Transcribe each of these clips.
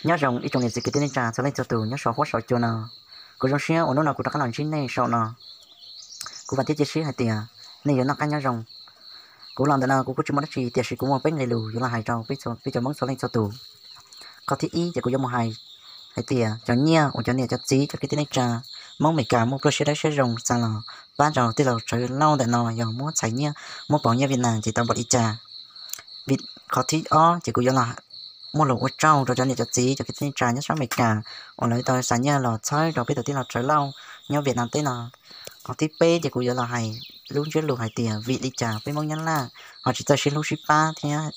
Nyob zoo ib tsoom niam txiv kwv tij neej tsa txhua leej txhua tus nyob saum huab saum cua no. Kuv zoo siab uas hnub no kuv rov qab los ntsib nej saum no. Kuv vam thiab cia siab hais tias nej yuav noj qab nyob zoo. Kuv los ntawm no kuv kuj tsis muaj dab tsi tiam sis kuv muaj peb nqe lus yuav los hais rau peb cov Hmoob txhua leej txhua tus. Qhov thib ib ces kuv yuav mus hais hais tias cov nyiaj uas cov niam cov txiv cov kwv tij neej tsa Hmoob Amelikas muaj pluaj siab dawb siab zoo xa los pab rau tij laug Tsawv Lauj ntawm no yog muab txhais nyiaj muab pauv nyiaj Vietnam ces tau npaum li cas. Vim qhov thib ob ces kuv yuav los muaj lus ua tsaug rau cov niam cov txiv cov kwv tij neej tsa nyob sab Amelikas uas lawv tau xa nyiaj los txhawb rau peb tus tij laug Tsawv Lauj nyob Vietnam teb no. Qhov thib peb ces kuv yuav los hais lub ntsiab lus hais tias vim li cas peb Hmoob Nyab Laj ho tsis txawj sib hlub sib pab thiab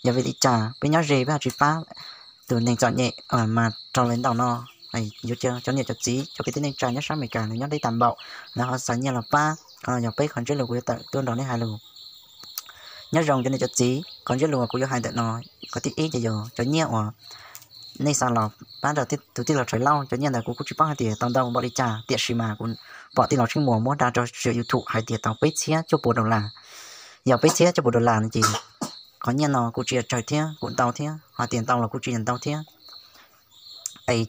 yog vim li cas peb nyob ze peb ho tsis pab tus neeg txom nyem mas raug lawv ntaus no. Yuav cia cov niam cov txiv cov kwv tij neej tsa nyob sab Amelikas nws nyob deb tas npaum, lawv ho xa nyiaj los pab. Qhov no yog peb qhov ntsiab lus kuv yuav tawm tuaj nrog nej hais lus. Nyob zoo cov niam cov txiv, qhov ntsiab lus uas kuv yuav hais ntawm no, qhov thib ib ces yog cov nyiaj uas nej xa los pab rau tus tij laug Tsawv Lauj, cov nyiaj ntawd kuv kuj tsis paub hais tias tau ntau npaum li cas tiam sis mas kuv pom tij laug Tsheej Muas muab da rau saum YouTube hais tias tau peb txhiab cuaj puas dollar. Yog peb txhiab cuaj puas dollar no ces qhov nyiaj no kuj tsis yog tsawg thiab kuj ntau thiab, hais tias ntau los kuj tsis yog ntau thiab. Es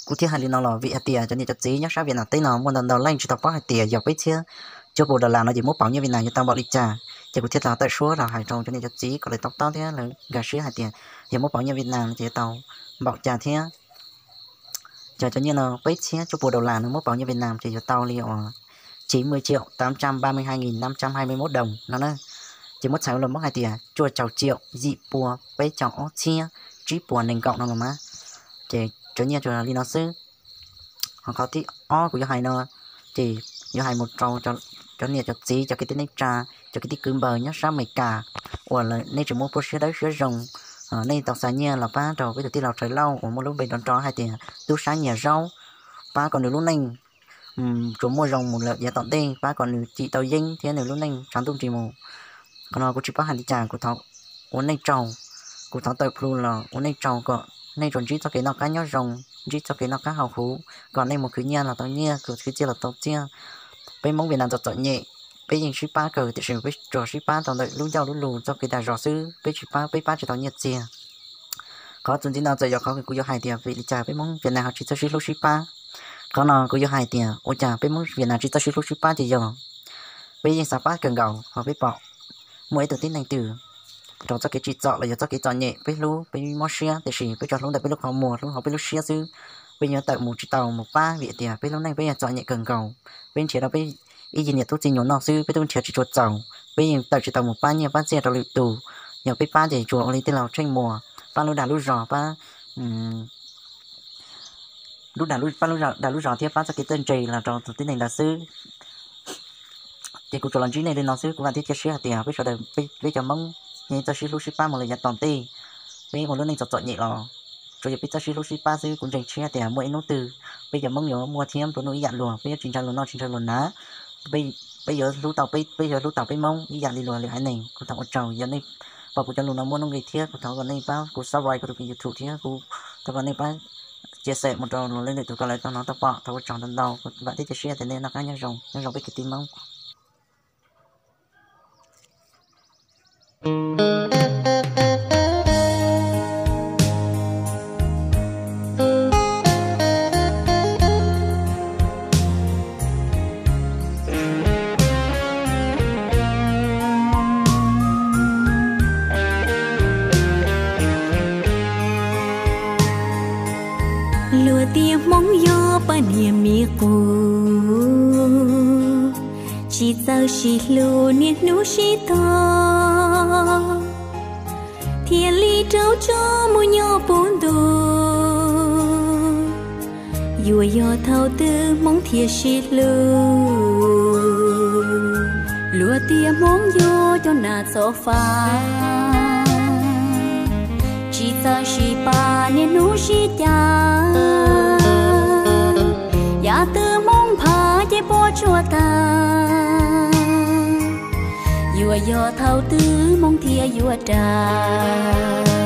kuv thiaj hais li no los vim hais tias cov niam cov txiv nyob sab Vietnam teb no muaj ntau ntau leej tsis tau paub hais tias yog peb txhiab cuaj puas dollar no ces muab pauv nyiaj Vietnam yuav tau npaum li cas. Ces kuv thiaj tau tawm suab los hais rau cov niam cov txiv kom lawv to taub thiab lawv nkag siab hais tias yog muab pauv nyiaj Vietnam no ces yuav tau npaum cas thiab. Ces cov nyiaj no peb txhiab cuaj puas dollar no muab pauv nyiaj Vietnam ces yuav tau li uas chín mươi triệu tám trăm ba mươi hai nghìn năm trăm hai mươi mốt đồng no na. Ces muab txhais los Hmoob hais tias cuaj caum triệu yim pua peb caum ob txhiab tsib puas nees nkaum no los mas. Ces cov nyiaj tsuas li no xwb. Ho qhov thib ob kuv yuav hais no ces yuav hais mus rau cov niam cov txiv cov kwv tij neej tsa, cov kwv tij kwv npawg nyob sab Amelikas uas nej tseem muaj pluaj siab dawb siab zoo, nej tau xa nyiaj los pab rau peb tus tij laug Tsawv Lauj uas muaj lub npe nrov nrov hais tias tub sab nyiag zaub, pab kom nws lub neej tsuas muaj zoo mus lawm yav tom ntej, pab kom nws cim tau yeeb thiab nws lub neej tshav ntuj nris mus. Qhov no kuv tsis paub hais li cas, kuv thov ua nej tsaug, kuv thov tawm plhu los ua nej tsaug kom nej tsuas ntsib txoj kev noj qab nyob zoo, ntsib txoj kev noj qab haus huv, kom nej mus khwv nyiaj los tau nyiaj, khwv txiaj los tau txiaj. Peb Hmoob Vietnam txom txom nyem, peb yeej sib pab kawg tiam sis peb tsuas sib pab rau ntawm lub ncauj lub lus txoj kev dag zog xwb, peb tsis pab, peb pab tsis tau nyiaj txiag. Qhov txuas ntxiv no txawm yog qhov kuv yuav hais tias vim li cas peb Hmoob Vietnam ho tsis txawj sib hlub sib pab. Qhov no kuv yuav hais tias ua cas peb Hmoob Vietnam tsis txawj sib hlub sib pab ces yog peb yeej xav pab kawg nkaus ho peb pom muaj ib tug tib neeg twg raug txoj kev tsim txom los yog txoj kev txom nyem, peb hlub peb mob siab tiam sis peb tsuas hlub ntawm peb lub qhov muag, hlub hauv peb lub siab xwb. Peb yuav tawm mus tsis tau mus pab vim tias peb lub neej peb yeej txom nyem kawg nkaus. Peb nrhiav rau peb ib yig niam tub txij nyuam noj xwb, peb twb nrhiav tsis tshua txaus, peb yeej tawm tsis tau mus pab nyiaj pab txiaj rau lwm tus. Yog peb pab ces tsuas ua li tij laug Tsheej Muas pab lub dag lub zog, pab lub dag lub zog thiab pab txoj kev txawj ntse los rau tus tib neeg ntawd xwb. Ces kuv tsuas los ntsib nej li no xwb, kuv vam thiab cia siab hais tias peb sawv daws peb cov Hmoob yeej txawj sib hlub sib pab mus lawm yav tom ntej. Peb ua lub neej txom txom nyem los tsuas yog peb txawj sib hlub sib pab xwb. Kuv ntseeg siab tias muaj ib hnub twg peb cov Hmoob yuav muaj thiab nplua nuj ib yam luag, peb yuav tsis ntshaw luag noj tsis ntshaw luag hnav. Peb yuav hlub tau peb, peb yuav hlub tau peb Hmoob ib yam li luag lwm haiv neeg. Kuv thov ua tsaug, yog nej pom kuv cov lus no muaj nuj nqis thiab kuv thov kom nej pab kuv subscribe kuv tus YouTube thiab kuv thov kom nej pab chia sẻ mus rau luag leej lwm tus kom lawv tau hnov tau pom. Thov ua tsaug ntau ntau, kuv vam thiab cia siab tias nej noj qab nyob zoo, nyob zoo peb kwv tij Hmoob. Luag tias Hmoob yog poj niam me qus, tsis txawj sib hlub niaj hnub sib tog, thiaj li raug tso mus nyob puv ntuj. Yuav yog thaum twg Hmoob thiaj sib hlub? Luag tias Hmoob yog cov nas txob fab, tsis txawj sib pab niaj hnub sib cav. Yam twg Hmoob phav ces puas tsuaj tag, yuav yog thaum twg Hmoob thiaj yuav ras?